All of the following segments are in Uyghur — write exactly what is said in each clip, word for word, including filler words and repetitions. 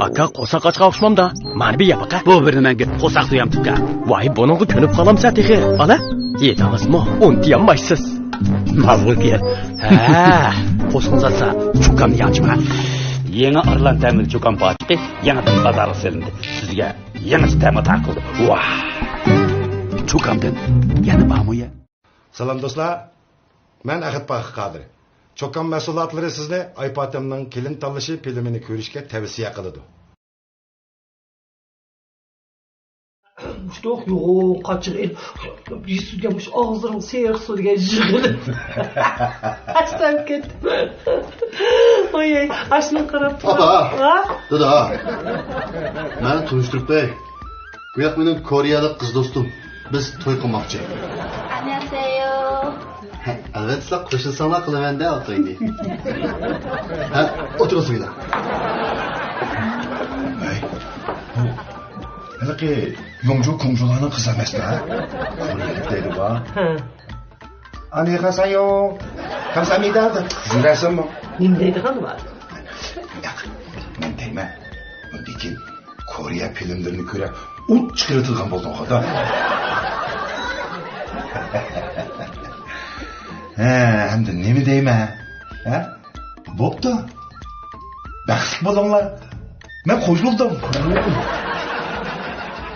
ئاكا قورساق ئاچقان ئوخشىمامدا؟ مانا بىر يەپ باقە. بۇ بىرنى مەڭگۈ قورساق سۆيەمتىپكەن. ۋاي، بۇنىڭغا كۆنۈپ قالامسەن تېخى. ئالا، يېدىڭىزمۇ؟ ئۇنتۇيالمايسىز. ماۋۇ گەپ. ھە، قورسىقىڭىز ئاچسا، چوكامنى يانچۇقا. يېڭى ئارلان تەملىك چوكام پاچىقى يېڭىدىن بازارغا سېلىندى. سىزگە يېڭىچە تەم ئاتا قىلدى. ۋاھ! چوكامدىن يەنە بارمۇ يە؟ سالام دوستلار، مەن ئەخەت پاخىر قادىر. چوكام مەھسۇلاتلىرى سىزنى ئايپاتەمنىڭ كېلىن تاللىشى فىلىمىنى كۆرۈشكە تەۋسىيە قىلىدۇ. مۇشتوق يوغان قاچىغا ئېلىپ، يۈزىگە مۇشۇ ئاغزىنىڭ سېرىق سۇ دېگەن يىغىلىپ. ئاچتىن كەتتىم. ۋاي، ئاي، ئاشنى قاراپ تۇرۇپ. ئاپا! ھا؟ دادا! مەن تونۇشتۇرۇپ قوياي. بۇ ياق مېنىڭ كورېيەلىك قىز دوستۇم. بىز توي قىلماقچى. ئاننيانسېيو. ھە، ئەلۋەتتە، سىلەر قوشۇلساڭلار قىلىمەن-دە ئۇ توينى. ھە، ئولتۇرۇڭ سىلەر. ھەي، بۇ ھېلىقى يوڭجۇ كۇڭجۇلارنىڭ قىزى ئەمەسمۇ، ھە؟ كورېيەلىك دەيدىغۇ. ھە. ئاننيانسېيو. كامسامنىدا. يۈرەسەنمۇ؟ نېمە دەيدىغان بار؟ ياق، مەن دەيمەن. لېكىن كورېيە فىلىملىرىنى كۆرە ئۇچ چىقىرىۋېتىدىغان بولدۇڭ خاتا. ھە، ئەمدى نېمە دەيمەن؟ ھە؟ بوپتۇ. بەختلىك بولۇڭلار. مەن قوشۇلدۇم.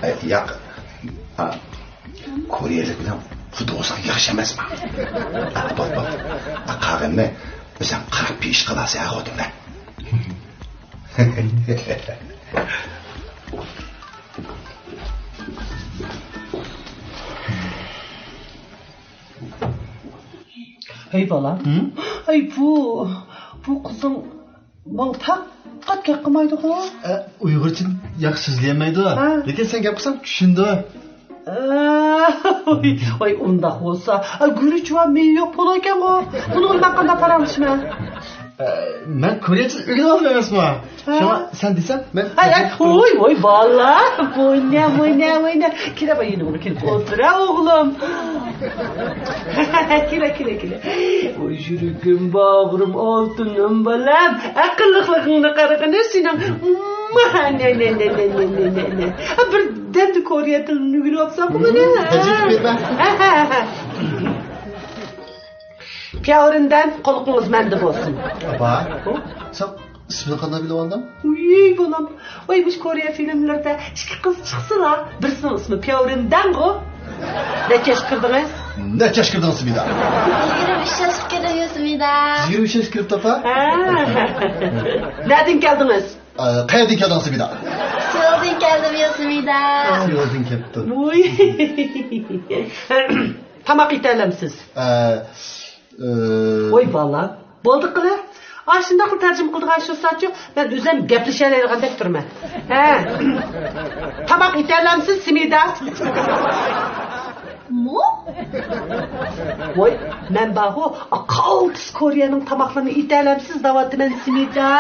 ئە، ياق. ئا، كورېيەلىك بىلەن خۇدا بولساڭ ياخشى ئەمەسمۇ؟ ئا، بوپ، بوپ. ئا، قالغىنىنى ئۆزۈڭ قاراپ بىر ئىش قىلارسەن، ھە، خوتۇن، ھە؟ ھەي، بالام. ھە؟ ھەي، بۇ، بۇ قىزىڭ ماڭا پەقەت گەپ قىلمايدىغۇ؟ ئە، ئۇيغۇرچە ياخشى سۆزلىيەلمەيدۇ. ھە. لېكىن سەن گەپ قىلساڭ چۈشىنىدۇ. ئە، ۋاي، ۋاي، ئۇنداق بولسا، ئە، گۈرۈچ ۋە مېيى يوق بولىدىكەنغۇ. بۇنى مەن قانداق پاراڭلىشىمەن؟ ئە، مەن كورېيچە ئۆگىنىۋالدىم ئەمەسمۇ؟ ھە. شۇڭا سەن دېسەم، مەن ھە، ھە، ۋوي، ۋوي، بالام، ۋوينە، ۋوينە، ۋوينە. كېلە، باي، يېنىمغا كېلىپ ئولتۇر، ھە، ئوغلۇم. كېلە، كېلە، كېلە. ۋوي، يۈرىكىم، باغرىم، ئالتۇنۇم، بالام. ئەقىللىقلىقىڭنى قارىغىنە سېنىڭ. نە، نە، نە. بىر دەمدە كورېيە تىلىنى ئۆگىنىۋاپسەنغۇ مانا. تەجرىبە بېرىمەن. ھە، ھە، ھە. پياۋرىندەن، قۇلىقىڭىز مەندە بولسۇن. ئاپا، سەن ئىسمىنى قانداق بىلىۋالدىڭ؟ ۋۇي، بالام. ۋاي، مۇشۇ كورېيە فىلىملىرىدا ئىككى قىز چىقسىلا، بىرسىنىڭ ئىسمى پياۋرىندەنغۇ. نەچچە ياشقا كىردىڭىز؟ نەچچە ياشقا كىردىڭىز، سىمىدا؟ يىگىرمە ئۈچ ياشقا كىردىم، سىمىدا. يىگىرمە ئۈچ ياشقا كىرىپتۇ، ئاپا؟ ھە. نەدىن كەلدىڭىز؟ ئە، قەيەردىن كەلدىڭىز، سىمىدا؟ سېئۇلدىن كەلدىم، سىمىدا. سېئۇلدىن كەپتۇ. ۋۇي. تاماق يېتەلەمسىز؟ ئە، ئە. ۋوي بالا، بولدى قىلە. ئاشۇنداقلا تەرجىمە قىلىدىغان شۇ ساچۇ، مەن ئۆزۈم گەپلىشەلەيدىغاندەك تۇرىمەن. ھە. تاماق يېتەلەمسىز، سىمىدا؟ مو؟ ۋوي، مەن بارغۇ، قالتىس كورېيەنىڭ تاماقلىرىنى يېتەلەمسىز دەۋاتىمەن، سىمىدا.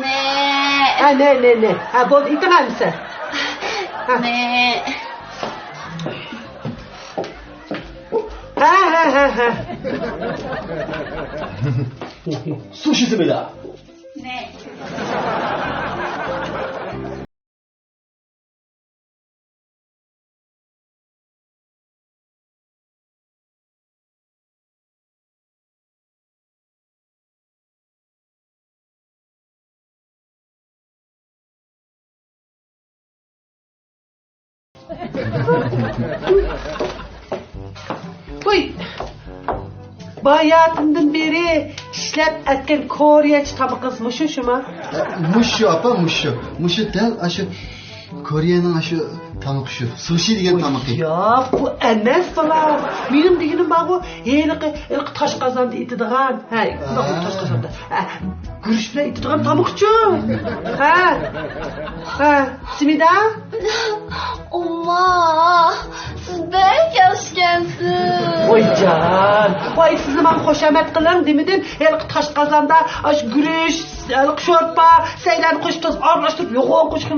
نە. ھە، نە، نە، نە. ھە، بولدى، يېتىڭ ئەمسە. ھە. نە. ھە، ھە، ھە، ھە. سۇشى سىمىدا. نە. ۋوي! باياتىندىن بېرى ئىشلەپ ئەتكەن كورېيەچە تامىقىڭىز مۇشۇ، شۇما؟ مۇشۇ، ئاپا، مۇشۇ. مۇشۇ دەل ئاشۇ كورېيەنىڭ ئاشۇ تامىقى شۇ. سۇشى دېگەن تامىقى. ياق، بۇ ئەمەس، بالا. مېنىڭ دېگىنىم بارغۇ، ھېلىقى، ھېلىقى تاش قازاندا ئېتىدىغان. ھە، ئۇنداق تاش قازاندا. ھە، گۈرۈچ بىلەن ئېتىدىغان تامىقچۇ. ھە. ھە، سىمىدا؟ ئومما، سىز بەك ياخشىكەنسىز. ۋايجان، ۋاي، سىزمۇ ماڭا خۇشامەت قىلىڭ دېمىدىم. ھېلىقى تاش قازاندا ئاشۇ گۈرۈچ، ھېلىقى شورپا، سەيلەرنى قوشۇپ، توز ئارىلاشتۇرۇپ، يوغان قوشۇپ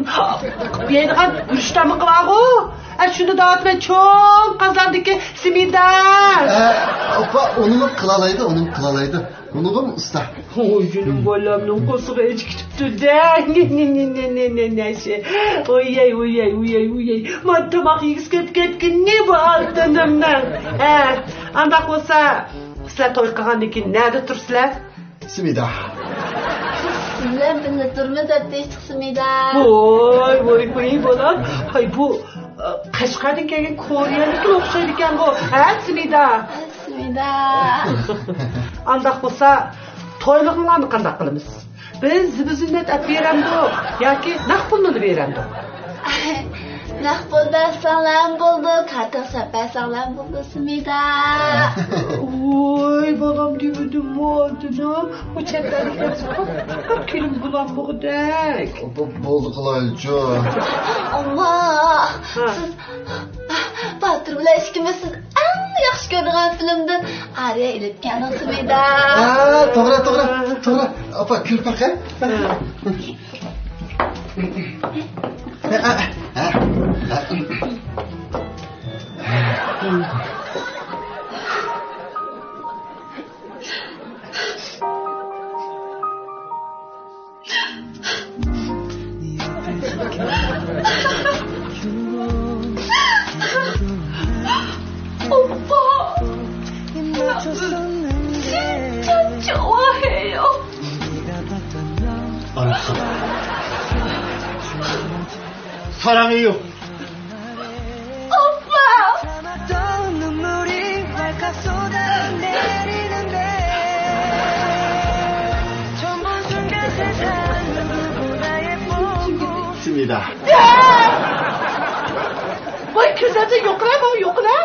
يەيدىغان گۈرۈچ تامىقى بارغۇ. ئە، شۇنى دەۋاتىمەن، چوڭ قازاندىكى سىمىدا. ئە، ئاپا، ئۇنىمۇ قىلالايدۇ، ئۇنىمۇ قىلالايدۇ. بولىدۇ ئۇستا. ۋوي جېنىم بالامنىڭ قورسىقى ئېچىپ كېتىپتۇ-دە. نە، نە، نە. ۋويەي، ۋويەي، ۋويەي، ۋويەي. مانا تاماق يېگۈسى كېلىپ كەتكىنى بۇ ئالتىنىمنىڭ. ھە، ئانداق بولسا، سىلەر توي قىلغاندىن كېيىن نەدە تۇرىسىلەر؟ سمىدا. سىز بىلەن بىللە تۇرىمىز، ئەپتىچىق سمىدا. ۋوي، ۋوي، ۋوي، بالام. ھاي، بۇ، ئە، قەشقەردىن كەلگەن كورېيەلىككە ئوخشايدىكەنغۇ. ھە، سمىدا؟ سمىدا. ئانداق بولسا، تويلۇقۇڭلارنى قانداق قىلىمىز؟ بىز زىبۇ-زىننەت ئەپ بېرەمدۇق ياكى نەق پۇلنىلا بېرەمدۇق؟ نەق پۇل بەرسەڭلارمۇ بولىدۇ، كارتا سەپ بەرسەڭلارمۇ بولىدۇ، سمىدا. ۋوي، بالام، دېمىدىممۇ ئالتىنىم؟ بۇ چەت ئەللىكلەر قانداق كېلىپ بولالمىغۇدەك. بولدى قىلايلىچۇ. ئاللا، ھە. سىز باتۇر بىلەن ئىككىمىز سىز ئەڭ ياخشى كۆرىدىغان فىلىمدىن ئارىيە ئېلىپ كەلدىڭ، سمىدا. ھە، توغرا، توغرا، توغرا. ئاپا، كۈلۈپ باقە. ھە. ئوپپا! ساراڭ يوق. ئوپپا! سمىدا. ۋاي، كۆزەمدە يوقلا، ماڭا يوقلا.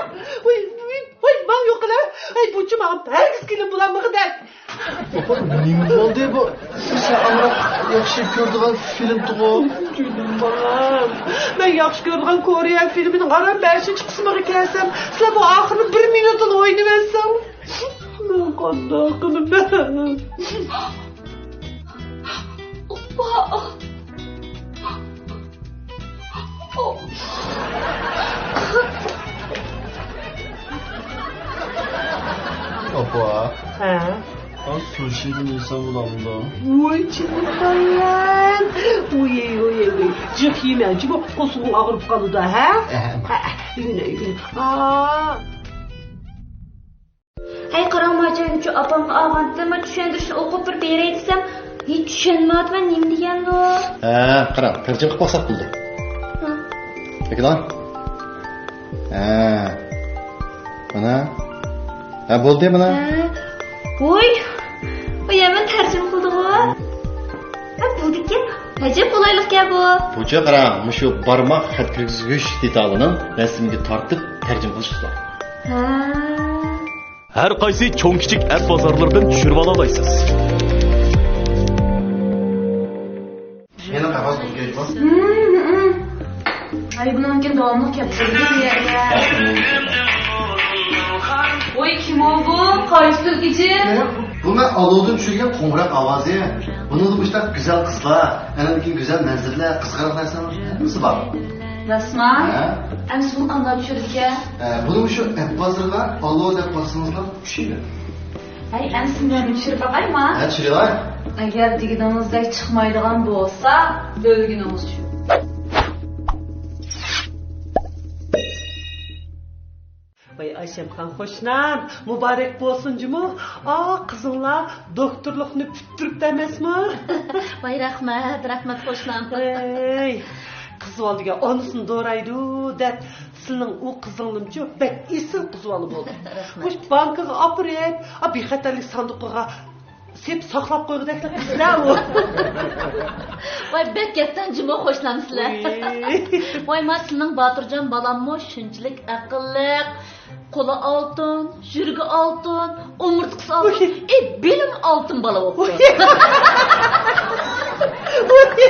ۋاي، ۋاي، ۋاي، ماڭا يوقلا. ۋاي، بۇچۇ ماڭا ھەرگىز كېلىن بولالمىغۇدەك. ئاپا، نېمە بولدى بۇ؟ سىز ئامراق ياخشى كۆرىدىغان فىلىم تۇغۇ. جېنىم بالام، مەن ياخشى كۆرىدىغان كورېيە فىلىمىنىڭ ئاران بەشىنچى قىسمىغا كەلسەم، سىلەر بۇ ئاخىرىنى بىر مىنۇتلا ئوينىۋەتسەڭ، مەن قانداق قىلىمەن؟ ئوپپا! ئاپا. ھە؟ ھە، سۇشىدىن يېسەم بولامدۇ؟ ۋوي، جېنىم بالام. ۋوي، ۋوي، ۋوي. جىق يېمە، جىق قورسىقىڭ ئاغرىپ قالىدۇ، ھە؟ ئەھە. ھە، يېمە، يېمە. ئا. ھەي، قاراڭ، ماچەنچۇ ئاپامغا ئالغانتىم، چۈشەندۈرۈشنى ئوقۇپ بىر بېرەي دېسەم، ھېچ چۈشەنمەيۋاتىمەن، نېمە دېگەندۇ؟ ھە، قاراڭ، تەرجىمە قىلىپ باقساق بولدى. ھە. ئەكېلىڭ. ھە. مانا. ھە، بولدى مانا. ھە. ۋوي، ۋوي، ھەممىنى تەرجىمە قىلدىغۇ. ھە، بولدىكەن. ئەجەب قولايلىقكەن بۇ. بۇچە قاراڭ، مۇشۇ بارماق خەت كىرگۈزگۈچ دېتالىنىڭ رەسىمىگە تارتىپ تەرجىمە قىلىش ئۇسۇلى. ھە. ھەر قايسى چوڭ-كىچىك ئەپ بازارلىرىدىن چۈشۈرۈۋالالايسىز. يەنە قەغەز بولۇپ كېلىپتۇ. ھەي، بۇنىڭكىن داۋاملىق كەپ تۇرىدۇ بۇ يەرگە. ۋوي، كىم ئۇ بۇ؟ قايسى تۈلكىچى؟ بۇ مەن ئالۇدىن چۈشۈرگەن قوڭغۇراق ئاۋازى. بۇنىڭدا مۇشۇنداق گۈزەل قىزلار، ئەنە گۈزەل مەنزىرىلەر، قىزىقارلىق نەرسىلەر ھەممىسى بار. راستما؟ ھە. ئەمسە بۇنى قانداق چۈشۈرىدىكەن؟ ئە، بۇنى مۇشۇ ئەپ بازىرىغا ئالۇ دەپ باسسىڭىزلا چۈشىدۇ. ھەي، ئەمسە مەن چۈشۈرۈپ باقايما؟ ھە، چۈشۈرۈۋەر. ئەگەر دېگىنىڭىزدەك چىقمايدىغان بولسا، ئۆلگىنىڭىز شۇ. ۋاي ئايشەمخان قوشنام، مۇبارەك بولسۇن جۇمۇ. ئا، قىزىڭلار دوكتورلۇقنى پۈتتۈرۈپتۇ ئەمەسمۇ؟ ۋاي رەھمەت، رەھمەت قوشنام. ئەي، قىز بولدىكەن ئانىسىنى دورايدۇ دەپ، سىلىنىڭ ئۇ قىزىڭلىمچۇ بەك ئېسىل قىز بالا بولدى. رەھمەت. مۇشۇ بانكىغا ئاپىرىپ، ئا، بىخەتەرلىك ساندۇقىغا سېپ ساقلاپ قويغۇدەكلا قىزلار ئۇ. ۋاي، بەك گەپدان جۇمۇ قوشنام سىلەر. ۋاي. ۋاي، ما سىلىنىڭ باتۇرجان بالاممۇ شۇنچىلىك ئەقىللىق، قولى ئالتۇن، يۈرىكى ئالتۇن، ئومۇرتقىسى ئالتۇن، ۋاي. ئى، بىلىمۇ ئالتۇن بالا بوپتۇ. ۋاي. ۋاي.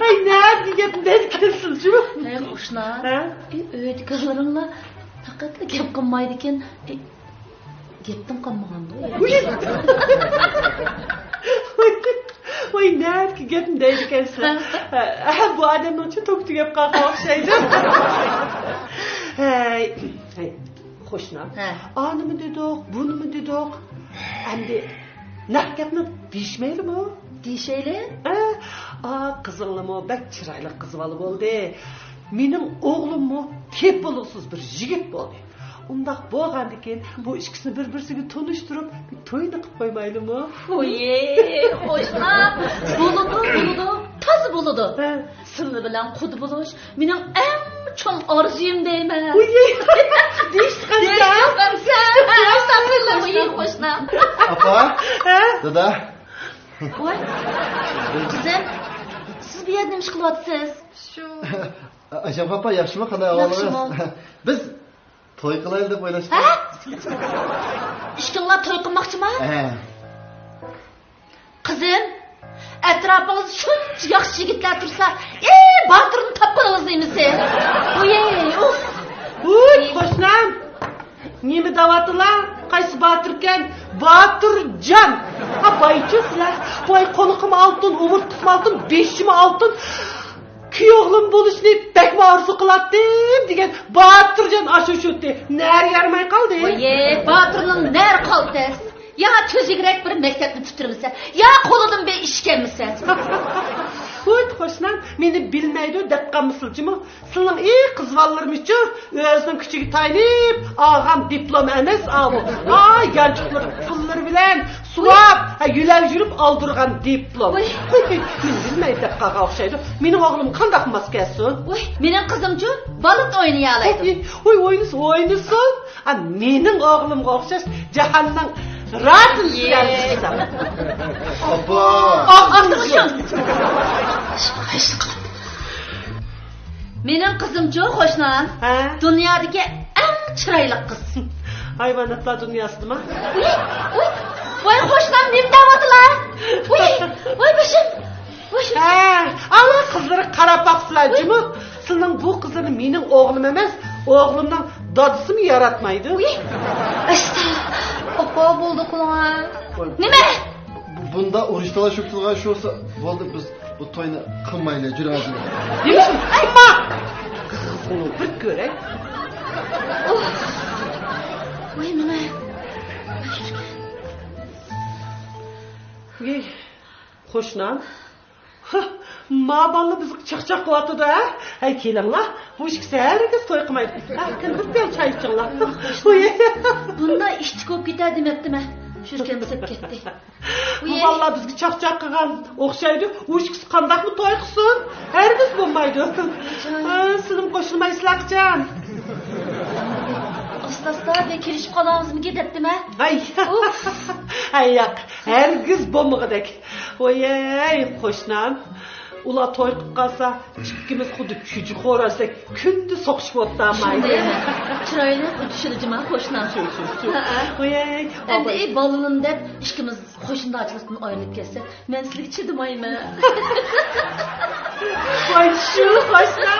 ھەي، نەدە گەپ، نەدە كەلسۇن شۇ؟ ھەي، قوشنا. ھە؟ ئى، ئۆيدە قىزلىرىڭلار پەقەتلا گەپ قىلمايدىكەن. ئى، گەپتىن قالمىغاندۇ؟ ۋاي، نەدىكى گەپنى دەيدىكەنسىلەر. ھە، بۇ ئادەمنىڭچۇ توكى تۈگەپ قالغان ئوخشايدۇ. ھەي، ھەي، قوشنا. ھە. ئانىمۇ دېدۇق، بۇنىمۇ دېدۇق. ئەمدى نەق گەپنى دېيىشمەيلىمۇ؟ دېيىشەيلى. ھە؟ ئا، قىزىڭلىمۇ بەك چىرايلىق قىز بالا بولدى. مېنىڭ ئوغلۇممۇ تېپىلغۇسىز بىر يىگىت بولدى. ئۇنداق بولغاندىكىن بۇ ئىككىسىنى بىر-بىرسىگە تونۇشتۇرۇپ، بىر توينى قىلىپ قويمايلىمۇ؟ ۋوي، قوشنا، بولىدۇ، بولىدۇ، تازا بولىدۇ. ھە. سىلەر بىلەن قۇدا بولۇش مېنىڭ ئەڭ چوڭ ئارزۇيۇم دەيمەن. ۋوي، دېيىشتى قانسا. دېيىشتى قانسا. ۋوي، قوشنا. ئاپا. ھە؟ دادا. ۋوي، قىزىم، سىز بۇ يەردە نېمە ئىش قىلىۋاتىسىز؟ شۇ. ئايشەم ئاپا، ياخشىمۇ؟ قانداق ئەھۋالىڭىز؟ ياخشىمۇ. بىز توي قىلايلى دەپ ئويلاشتۇق. ھە؟ ئىككىڭلار توي قىلماقچىما؟ ھە. قىزىم، ئەتراپىڭىزدا شۇنچە ياخشى يىگىتلەر تۇرسا، ئى، باتۇرنى تاپقىنىڭىز نېمىسى؟ ۋوي، ئۇف. ۋوي، قوشنام. نېمە دەۋاتىلا؟ قايسى باتۇركەن؟ باتۇرجان. ھا، بايچۇ سىلەر. ۋاي، قۇلىقىم ئالتۇن، ئومۇرتقىسىم ئالتۇن، بېشىم ئالتۇن. كۈيئوغلۇم بولۇشنى بەكمۇ ئارزۇ قىلاتتىم دېگەن باتۇرجان ئاشۇ شۇتى نەرە يارىماي قالدى. ۋاي، باتۇرنىڭ نەرە قالدى تەس. يا تۈزۈكرەك بىر مەكتەپنى پۈتتۈرمىسە، يا قولىدىن بىر ئىش كەلمىسە. ۋوي، قوشنام، مېنى بىلمەيدۇ دەپ قالمىسىلىچىمۇ؟ سىلىنىڭ ئى قىز بالىلىرىمىزچۇ، ئۆزىنىڭ كۈچىگە تايىنىپ ئالغان دىپلوم ئەمەس ئاۋۇ. ئاي، يانچۇقلىرى پۇللىرى بىلەن سۇۋاپ، ھە، يۆلەپ يۈرۈپ ئالدۇرغان دىپلوم. ۋوي. مېنى بىلمەيدۇ دەپ قالغان ئوخشايدۇ. مېنىڭ ئوغلۇم قانداق ماس كەلسۇن؟ ۋوي، مېنىڭ قىزىمچۇ بالىت ئوينىيالايدۇ. ۋوي، ۋوي، ئوينىسۇن، ئوينىسۇن. ھە، مېنىڭ ئوغلۇمغا ئوخشاش جاھاننىڭ رادىسى بىلەن ئىشلىسەڭ. ئاپا! ئاغزىڭنى يۇم. مېنىڭ قىزىمچۇ، قوشنام. ھە؟ دۇنيادىكى ئەڭ چىرايلىق قىز. ھايۋاناتلار دۇنياسىدىما؟ ۋوي، ۋوي، ۋوي، قوشنام نېمە دەۋاتىلا؟ ۋوي، ۋوي، بېشىم. ھە، ئانا قىزلىرى قاراپ باقسىلا جۇمۇ. سىلىنىڭ بۇ قىزلىرىنى مېنىڭ ئوغلۇم ئەمەس، ئوغلۇمنىڭ دادىسىمۇ ياراتمايدۇ. ئۇي، ئەستا. ئاپا، بولدى قىلىڭا. نېمە؟ بۇ-، بۇنداق ئۇرۇش تالاش يوق تۇرغان شۇ بولسا، بولدى، بىز بۇ توينى قىلمايلى، جۈرەڭ. نېمە؟ قىلما! قىزىڭنى بىر كۆرەي. ۋاي، مېنى. ۋاي، قوشنام. ھە، ما بالىلار بىزگە چاقچاق قىلىۋاتىدۇ، ھە؟ ھەي، كېلىڭلار، بۇ ئىككىسى ھەرگىز توي قىلمايدۇ. ھە، كېلىڭ، بىر پىيالە چاي ئىچىڭلار. ۋوي. بۇنداق ئىشتىك بولۇپ كېتەر دېمەپتىمەن. شۇركەم بېسىپ كەتتى. بۇ ۋوي. بالىلار بىزگە چاقچاق قىلغان ئوخشايدۇ. بۇ ئىككىسى قانداقمۇ توي قىلسۇن؟ ھەرگىز بولمايدۇ. ھە، سىلىم قوشۇلمايسىلەر قاچان؟ ئاستا-ئاستا بىر كېلىشىپ قالامىزمىكىن دەپتىمەن. ھەي. ئۇف. ھەي، ياق. ھەرگىز بولمىغۇدەك. ۋويەي، قوشنام. ئۇلار توي قىلىپ قالسا، ئىككىمىز خۇددى چۈجە خورازدەك كۈندە سوقۇشۇپ ئولتۇرالمايلى. شۇنداق. چىرايلىق ئۇچۇشىدۇ جۇما قوشنام. شۇ، شۇ، شۇ. ھەئە. ۋويەي. ئەمدى ئاي بالىنىم دەپ ئىككىمىز قوشنىدارچىلىقتىن ئايرىلىپ كەتسەك، مەن سىلىگە چىدىمايمەن. ۋاي شۇ قوشنا.